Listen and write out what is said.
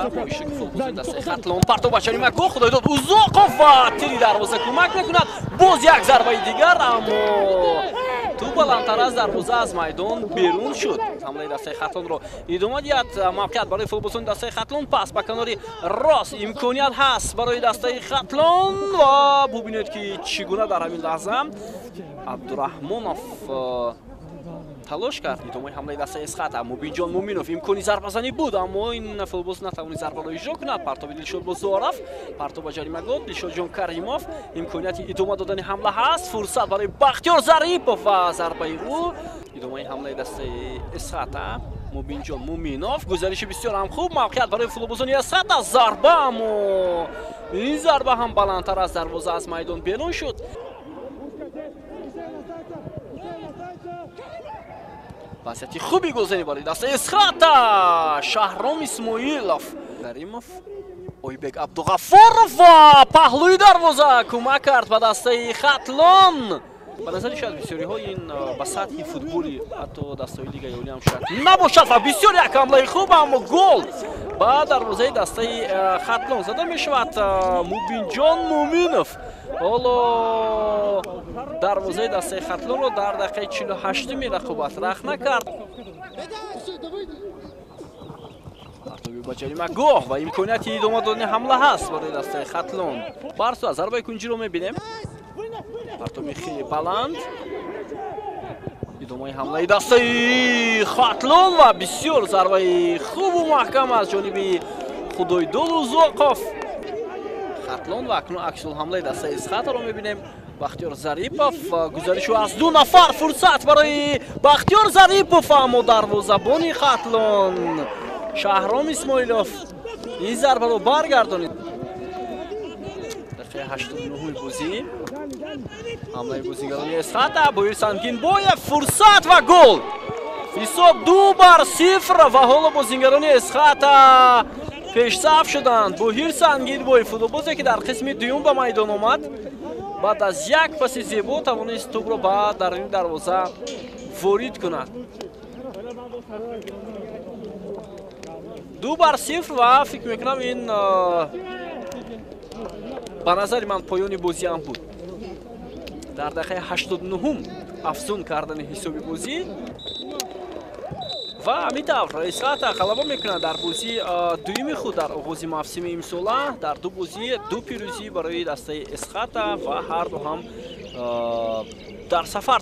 Ва бо иштироки футболбозони дастаи Хатлон партов ба ҷаримагоҳ, Худойдод Узоқов ва тири дарвоза кӯмак мекунад. Боз як зарбаи дигар, аммо тӯб баландтар аз дарвоза аз майдон берун шуд. Ҳамлаи дастаи Хатлонро идома диҳад. Мавқеият барои футболбозони дастаи Хатлон, пас ба канори рост имконият ҳаст барои дастаи Хатлон ва бубинед, ки чӣ гуна дар ҳамин лаҳза Абдураҳмонов талош кард. Идомаи ҳамлаи дастаи Эсхата, Мубинҷон Муминов, имкони зарбазанӣ буд, аммо ин футболбоз натавонист зарбаро иҷро кунад. Партоби Дилшод Бозоров, партоб ба ҷаримагоҳ, Дилшодҷон Каримов, имконияти идома додани ҳамла ҳаст, фурсат барои Бахтиёр Зарипов ва зарбаи ӯ. Идомаи ҳамлаи дастаи Эсхата, Мубинҷон Муминов, гузариши бисёр ҳам хуб, мавқеият барои футболбозони Эсхата, зарба, аммо ин зарба ҳам баландтар аз дарвоза аз майдон берун шуд. Вазъияти хуби голзанӣ барои дастаи Эсхата, Шаҳром Исмоилов, Каримов, Ойбек Абдуғаффоров ва паҳлӯи дарвоза кӯмак кард ба дастаи Хатлон. Ба назари шояд бисёриҳо ин ба сатҳи футболи ҳатто дастаҳои лигаи олӣ ҳам шояд набошад ва бисёр як ҳамлаи хуб, аммо гол ба дарвозаи дастаи Хатлон зада мешавад. Мубинҷон Муминов ҳоло дарвозаи дастаи Хатлонро дар дақиқаи 48-ми рақобат рахна кард. Партоби ба ҷаримагоҳ ва имконияти идома додани ҳамла ҳаст барои дастаи Хатлон. Барсу аз зарбаи кунҷиро мебинем. Партоби хеле баланд. Идомаи ҳамлаи дастаи Хатлон ва бисёр зарбаи хубу маҳкам аз ҷониби Худойдод Узоқов. Хатлон ва акнун аксулҳамлаи дастаи Эсхатаро мебинем. Бахтиёр Зарипов, гузаришу аз ду нафар, фурсат барои Бахтиёр Зарипов, аммо дарвозабони Хатлон Шаҳром Исмоилов ин зарбаро баргардонид. Дақиқаи 89-уми бозӣ, ҳамлаи бозигарони Эсхата, Боир Сангинбоев, фурсат ва гол. Ҳисоб 2-0 ва ҳоло бозигарони Эсхата пешсаф шуданд. Боҳир Сангинбоев, футболбозе ки дар қисми дуюм ба майдон омад, баъд аз як паси зебо тавонист тӯбро ба даруни дарвоза ворид кунад. 2-0 ва фикр мекунам ин ба назари ман поёни бозӣ ҳам буд. Дар дақиқаи 89-ум афзун кардани ҳисоби бозӣ ва ҳамин тавр Эсхата ғалаба мекунад дар бозии дуюми худ дар оғози мавсими имсола. Дар ду бозӣ ду пирӯзӣ барои дастаи Эсхата ва ҳарду ҳам дар сафар.